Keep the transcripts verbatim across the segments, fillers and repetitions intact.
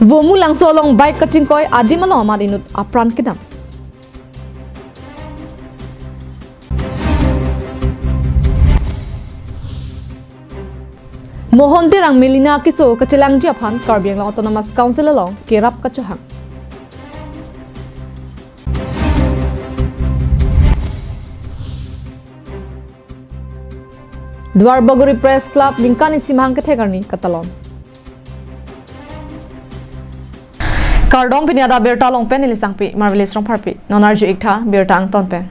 Vomu Langso along bike kachingkoi adim along amat inut apran kedam. Mohon Terang Melina keso kachelangji aphan Karbi Anglong Autonomous Council along kerap kachohang. Duarbagori Press Club ningkan isi mahang kethek arni katalon. Kardom, pini adak birta along pen neli Sangpi Marvelous Rongpharpi. Non arju iktha birta angton pen.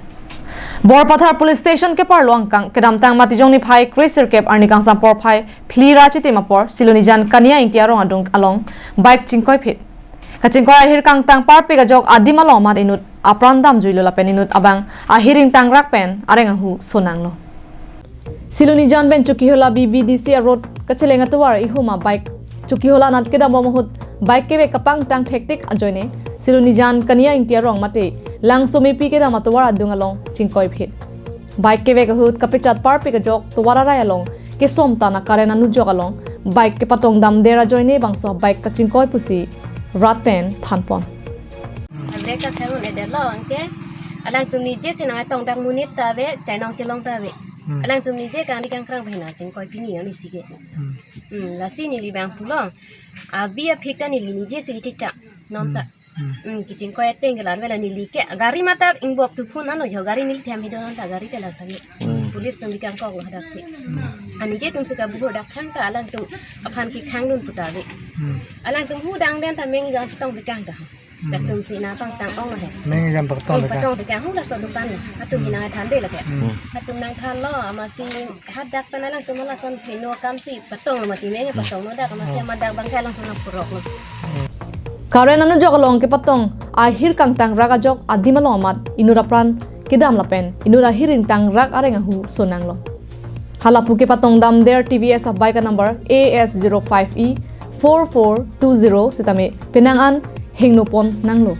Borpathar Police Station keparlo angkang kedamtang Matijong niphai kre sirkep arni kangsam porphai phli ra chitim apor Silonijan Kania Ingti arong adung along bike chingkoiphit. Kachingkoi ahir kangtang parpik ajok adim along amat inut apran damjuilo lapen inut abang ahir ingtangrak pen areng ahu sonanglo. Silonijan pen Chokihola B B D C a-road kacheleng atovar ihum a-bike Chokihola anat kedambom ahut bike kevek kapangtang thektik ajoine Silonijan Kania Ingti arong mate Langsomepi kedam atovar adung along chingkoiphit. Bike kevek ahut kapachat parpik ajok tovar arai along kesom tan a-current anujok along bike kepatong damder ajoine bangso bike kachingkoi pusi rat pen thanpon. Brake ta thang un-edetlo anke alangtum nije si nangtong dak monit ta ave, chainong chelong ta ave. Hmm. Alangtum nije kangdi kangkrang pen nangchingkoi pini ani sige. Hmm. Hmm, lasi neli bang pulo. Avi aphik ta neli nije si chicha non ta. Hmm. Hmm, kachingkoi ateng ke lan vela neli ke gari mata ingbop tu phun ano jo gari neli them hido non ta gari te lang tani. Hmm. Police tum bikang kok lo hadak si. Hmm. Anije tum si kabuho dak thang ta alangtum aphan kekhang dun puta ave. Hmm. Alangtum hu dang den ta meng jon tong bikang ta. Hmm. Latum si nangpangtang ong he. Meng jon patong Hmm, bikang. Patong bikang hu laso dukan. Atum Hmm. hinang than de lake. Hmm. Atum nangthanlo amatsi hadak pen alangtum lason pheno akam si patong lo mati meng Hmm. patong lo dak amatsi Hmm. amat dak bang ke alangtum nangpurok lo. Current anujok along kepatong ahir kangtangrak ajok adim along amat inut apran kedam lapen inut ahir ingtangrak areng ahu sonanglo. Halapu kepatong damder T V S a-bike a-number A S zero five E four four two zero sitame penang an hingno pon nanglo.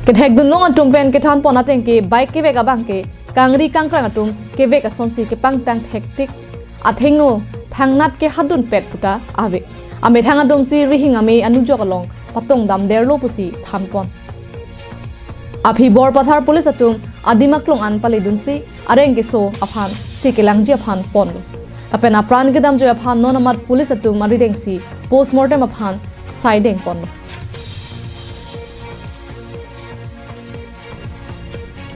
Kethek dunlong atum pen kethan pon ateng ke bike kevek abang ke kangri kangkrang atum kevek asonsi kepangtang thektik athengno thangnat ke hadun pet puta ave. Amethang atum si rihing ame anujok along patong damderlo pusi thanpon. Aphi Borpathar Police atum adim aklong an pale dunsi areng keso aphan si kelangji aphan ponlo. Lapen apran kedamjoi aphan non amat police atum arideng si postmortem aphan saideng ponlo.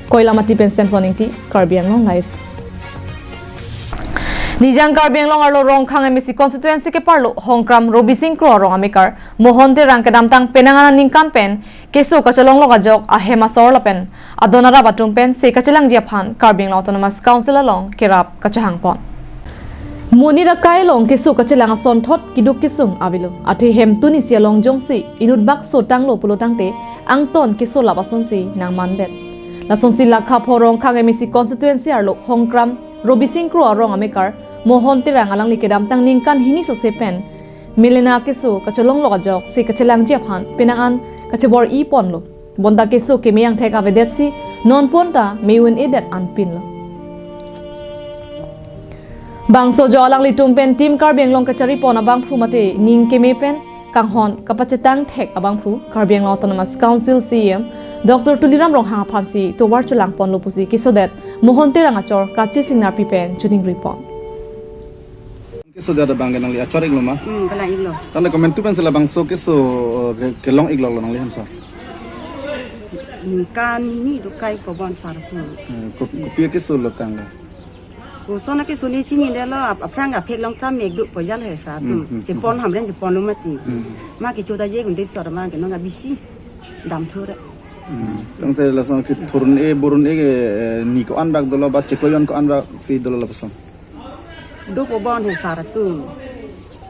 Koilamati pen Samson Ingti, Karbi Anglong Live. Nijang Karbi Anglong arlo Rongkhang M A C constituency keparlo Hongkram Robising Kro arong amekar Mohon Terang kedamtang penang an aningkan pen keso kacholonglok ajok ahem asor lapen adon arap atum pen se kachelangji aphan Karbi Anglong Autonomous Council along kerap kachehang pon. Monit akai along keso kachelang asonthot keduk kesung avelo. Athe hemtun isi along jongsi inut bak so tanglo pulo tangte angton keso lap asonsi nangmandet. Lasonsi lakha pho Rongkhang M A C constituency arlo Hongkram Robising Kro arong amekar Mohon Terang alangli kedamtang ningkan hini sose pen Melina keso kacholonglok ajok se kachelangji aphan penang an kachebor-i ponlo. Bonta keso keme angthek avedetsi non ponta me un-edet anpinlo. Bangso jo alanglitum pen Team Karbi Anglong kachari pon abangphu mate ning keme pen kanghon kapachetang thek abangphu Karbi Anglong Autonomous Council C E M Doctor Tuliram Ronghang aphansi tovar cholang ponlo pusi kesodet Mohon Terang achor Kache Singnarpi pen choningri pon. Keso jada bang ke nangli achor-iklo ma? Hmm, kalang-iklo. Tangte komantu pen si labangso keso, eh, ke, kelong-ikloklo nangli hansa? Ningkan hini do kai ko bon sar tu. Eh, ko, kopi keso lo tangte? Koson akeso le chinidetlo, ap-, aphrang aphek long cham mek do po jal he sa tu. Hmm, hmm, Chepon hmm. Hamren cheponlo mati. Hmm. Ma kecho ta je gunde sor ma ke nong abisi damthu re. Hmm. Tangte lason ke thurun-e burun-e ke, eh, ni ko-an bak dolo ba chiklo jon ko-an bak si dolo lapuson? Do po bon he sar atum.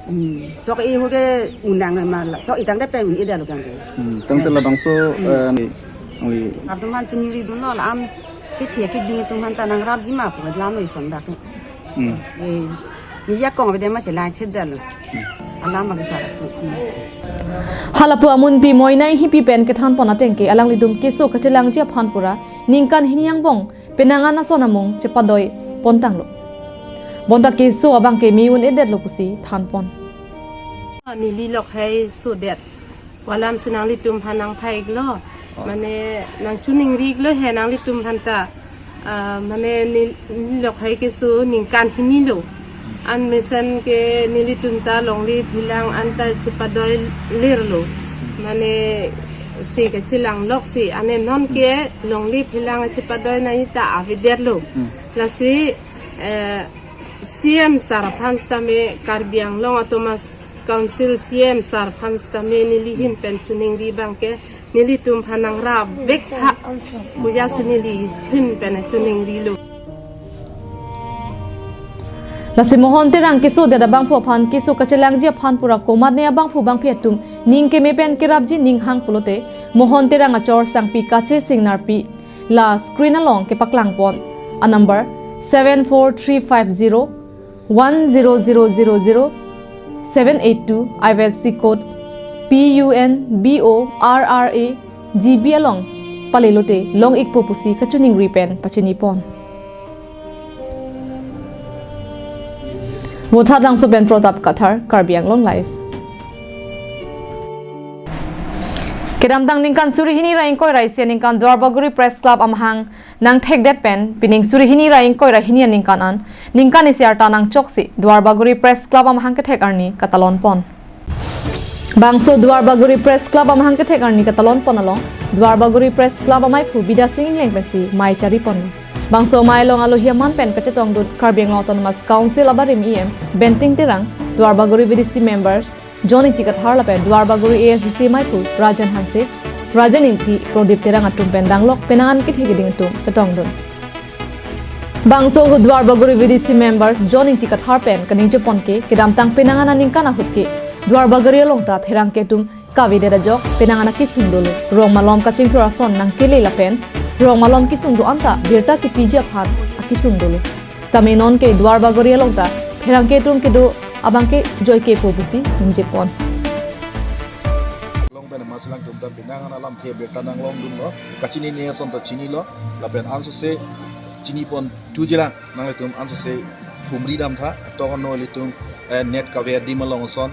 Hmm. Sok e ho ke unang ma la. Sok itang de pe un-edetlo kang ke. Hmm. Tangte labangso, eh, ni, nangli. Atum aphan choningri dunlo la am kethe keding atum aphan ta nangrapji ma pu lamlo ison dak. Hmm. Eh, ni ya kong bede ma chelai thedetlo. Hmm. Alam ma ke sar atum. Hmm. Halapu amunpi Moinai Hipi pen kethan pon ateng ke alanglitum keso kachelangji aphan pura ningkan hini angbong penang an ason amung chepadoi pontanglo. Bonta keso abang ke me un-edetlo pusi than pon. Neli lokhai sodet. Walam si nanglitum aphan nangphai-iklo. Mane nangchoningri-iklo he nanglitum aphan ta. Ah, mane ne-, neli lokhai keso ningkan hini lo. An mesen ke nelitum ta longle phelang anta chepadoi lir lo. Mane si kachelang lok si ane non ke longle phelang chepadoi nangji ta avedet lo. Hmm. Lasi, eh, C M sir aphan sitame Karbi Anglong Autonomous Council C M sir aphan sitame neli ahin pen choningri abang ke nelitum aphan nangrap vek tha. Puja si neli ahin pen choningri lo. Lasi Mohon Terang kesodet abangphu aphan keso kachelangji aphan pura komatne abangphu bangphi atum ning keme pen kerapji ning hang pulote Mohon Terang achor sangpi Kache Sing Narpi la screen along kepaklang pon. A number seven four three five zero one zero zero zero zero, seven eight two I V S C code P U N B O R R A G B along palelote long-ikpo pusi kachoningri pen pachini pon. Vothatlangso pen Pratap Kathar, Karbi Anglong Live. Kedamtang ningkan suri hini ra ingkoi ra isi aningkan Duarbagori Press Club amahang nangthekdet pen, pining suri hini ra ingkoi ra hini aningkan an, ningkan isi arta nangchoksi Duarbagori Press Club amahang kethek arni katalon pon. Bangso Duarbagori Press Club amahang kethek arni katalon pon along, Duarbagori Press Club amaiphu Bidya Sing Engleng pensi mei chari pon. Bangso mei along alohi aman pen kachetongdun Karbi Anglong Autonomous Council abarim E M Benting Terang, Duarbagori V D C members John Ingti Kathar lapen Duarbagori A S D C amaiphu Rajan Hanse, Rajan Ingti, Prodip Terang atum pen danglok penang an kethe keding atum chetongdun. Bangso ahut Duarbagori V D C members John Ingti Kathar pen kaningje pon ke, kedamtang penang an aningkan ahut ke Duarbagori along ta pherangke atum kavedet ajok penang an akesung dolo. Rong malom kachingthur ason nangkele lapen rong malom kesung do-an ta birta kepiji aphan akesung dolo. Sitame non ke Duarbagori along ta pherangke atum kedo abang ke joike po pusi ningje pon. Long pen masi alangtum ta penang an alamthe birta nanglongdunlo, kachinine ason ta chinilo, lapen ansose chini pon thujilang, nanglitum ansose humri dam tha, to no ilitum, eh, net kave adim along ason,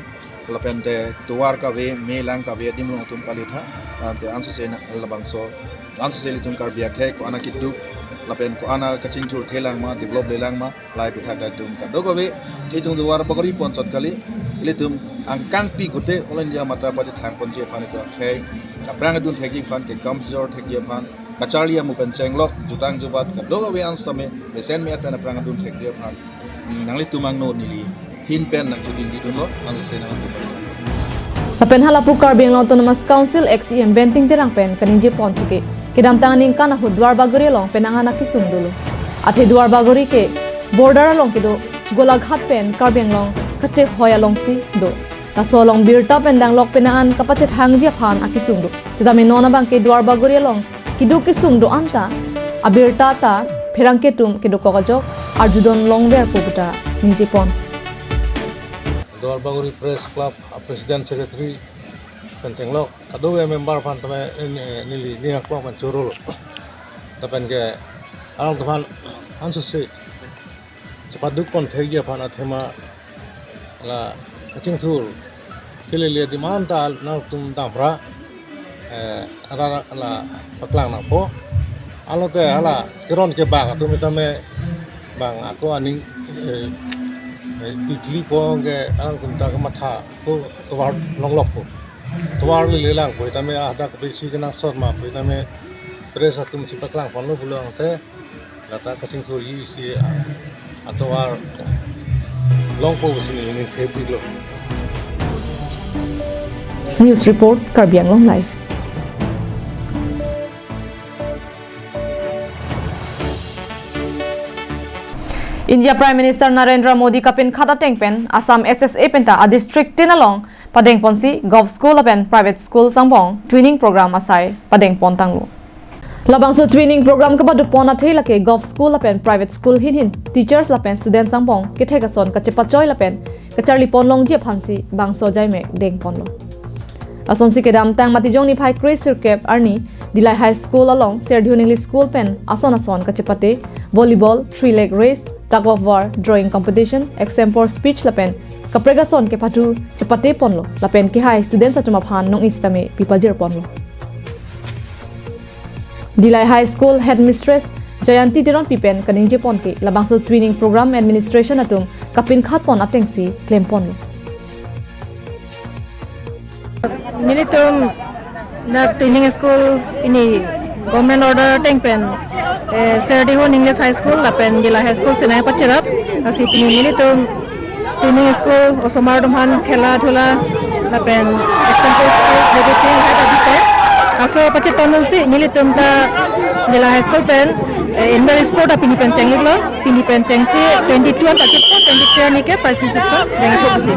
lapen te tovar kave, me lang kave adim along atum pale tha, ante ansose na labangso, ansose ilitum Karbi akhei ko-an akiduk, lapen ko-an akachingthur thelang ma, develop lelang ma, lai pithak ta itum kadokave, itum Duarbagori pon chot kali, ilitum angkangpi kute All India mata pachethang ponji aphan itum akhei, aphrang adun thekji aphan, kekam jor thekji aphan, kacharli amu pen chenglok, jutang jubat, kadokave an sitame, mesen me-at pen aphrang adun thekji aphan. Hmm, nanglitum angno neli ahin pen nangchoningridunlo, ansose nanglitum pale tha. Lapen halapu Karbi Anglong Autonomous Council ex E M Benting Terang pen kaningje pon thu ke, kedamtang aningkan ahut Duarbagori along penang an akesung dolo. Athe Duarbagori ke border along kedo, Golaghat pen Karbi Anglong kachehoi alongsi do. Laso along birta pen danglok penang an kapachethangji aphan akesung do. Sitame non abang ke Duarbagori along kedo kesung do-an ta, abirta ta pherangke atum kedokok ajok arjudun longver po puta ningje pon. Duarbagori Press Club a President Secretary pen chenglok kadokave member aphan tame, eh, neli ning aklong pen chorolo. Lapen ke alangtum aphan ansose chepaduk pon thekji aphan athema la kachingthur kelele adim an ta nangtum damra, eh, ra, ra, la paklang nangpo. Alote hala keron kebak atum tame bang ako aning, eh, eh, pikli po ke alangtum ta kematha ako tovar longlok po. Tovar lele lang po tame hadak besi kenangsot ma po tame press atum si paklang ponlo pulo ante lata kachingthurji isi, ah, atovar longpo pusi neli ningthepiklo. News report, Karbi Anglong Live. India Prime Minister Narendra Modi kapinkhat ateng pen Assam S S A pen ta a district tin along padeng ponsi govt school lapen private schools angbong training program asai padeng pon tanglo. Labangso training program kepaduk pon athe lake govt school lapen private school hin hin teachers lapen students angbong kethek ason kachepachoi lapen kacharli pon longji aphansi bangso jaimek deng ponlo. Lasonsi kedamtang Matijong niphai kre sirkep arni Dillai High School along Serdihun English School pen ason ason kachepate volleyball, three leg race, tug of war, drawing competition, extempore speech lapen kaprek ason kepathu chepate ponlo lapen kehai students atum aphan nong-i sitame pipajir ponlo. Dillai High School Headmistress Jayanti Teronpi pen kaningje pon ke labangso twinning program administration atum kapinkhat pon atengsi klem ponlo. Nelitum dak twinning school pini government order ateng pen, eh, Serdihun English High School lapen Dillai High School si nangpachirap. Lasi pini nelitum twinning school osomar atum aphan khela dhula lapen extempore speech, debating hai ta dite. Laso pachetongdunsi nelitum ta Dillai High School pen, eh, indoor sport ta pini pen chenglo, pini pen chengsi twenty-two an pachit, twenty-three arni ke participate dengpo pusi.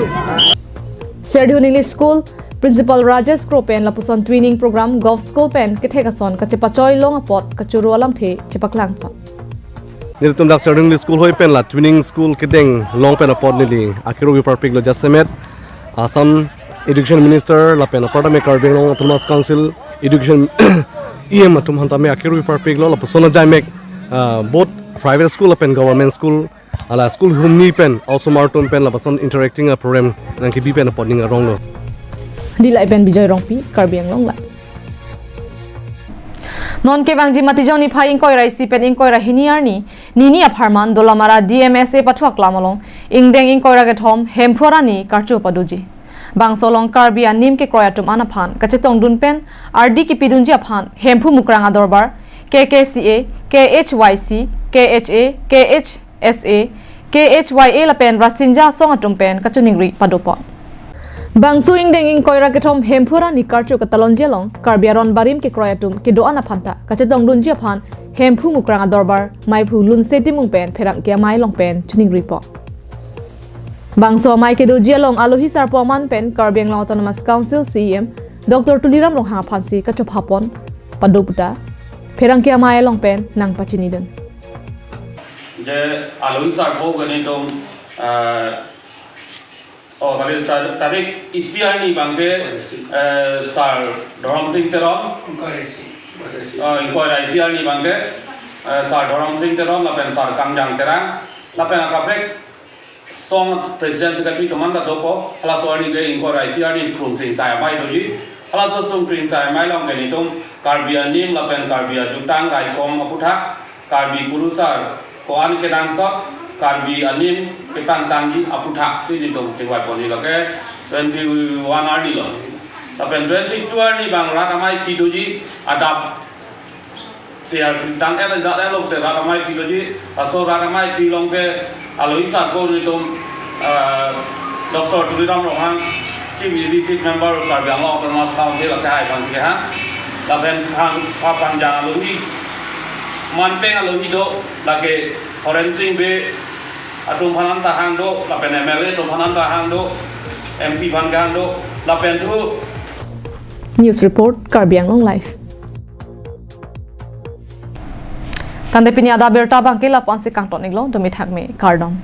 Serdihun English School Principal Rajesh Kro pen lapuson twinning program golf school pen kethek ason kachepachoi long apot kachoro alamthe chepaklang pon. Nelitum dak Serdihun English School hoi pen la twinning school kedeng long pen apot neli akero parpiklo, jasemet Assam Education Minister lapen apartame Karbi Anglong Autonomous Council Education E M atum aphan tame akero parpiklo, lapuson ajaimek, ah, both private school lapen government school, hala school humni pen osomar atum pen lapuson interacting a program nangkebi pen apot ning aronglo. Dillai pen Bijoy Rongpi, Karbi Anglong Live. Non kevangji Matijong niphai ingkoi ra isi pen ingkoi ra hini arni, nini apharman Dolamara D M S A pathu aklam along ingdeng ingkoi ra kethom Hemphu arni karcho padoji. Bangso along Karbi anim kekroi atum an aphan kachetongdun pen ardi kepidunji aphan Hemphu Mukrang Adorbar, K K C A, K H Y C, K H A, K H S A, K H Y A lapen Rasinja asong atum pen kachiningri padopon. Bangso ingdeng ingkoi ra kethom Hemphu arni karcho katalonji along Karbi aron barim kekroi atum kedo-an aphan ta kachetongdunji aphan Hemphu Mukrang Adorbar Maiphu Lunse Timung pen pherangke amei along pen chiningri pon. Bangso amei kedoji along alohi sarpo aman pen Karbi Anglong Autonomous Council C E M Doctor Tuliram Ronghang aphansi kachopha pon pado puta pherangke amei along pen nangpachinidun. Je alohi sarpo ke nelitum, eh, oh, kali tar-, tarik isi arni abangke, eh, Sir Dhorom Sing Teron, oh, ingkoi ra isi arni abangke, eh, Sir Dhorom Sing Teron lapen Sir Kangjang Terang lapen akaprek song president secretary atum an ta dopo, halaso arni ke ingkoi ra isi arni Krung Sing Sai amei doji. Halaso Krung Sing Sai amei along ke nelitum Karbi anim lapen Karbi ajutang raikom aphuthak, Karbi kurusar ko-an kenangsot, Karbi anim kepangtangji aphuthak si nelitum chingvai ponji, lake twenty-one arni lo. Lapen twenty-two arni abang rat amei pi doji, adap C R P tang et ajat et along te rat amei pi doji, laso rat amei pi along ke alohi sarpo nelitum, eh, Doctor Tuliram Ronghang, Chief Executive Member Karbi Anglong Autonomous Council, lake hai aphan kehang. Lapen hang aphan jang alohi, manpeng alohi do, lake Horen Sing Bey atum aphan ta hang do, lapen M L A atum aphan ta hang do, M P aphan hang do, lapen thu. News report, Karbi Anglong Live. Tangte pini adap abirta abangke la-an si kangton-iklo, dumi thakme, kardom.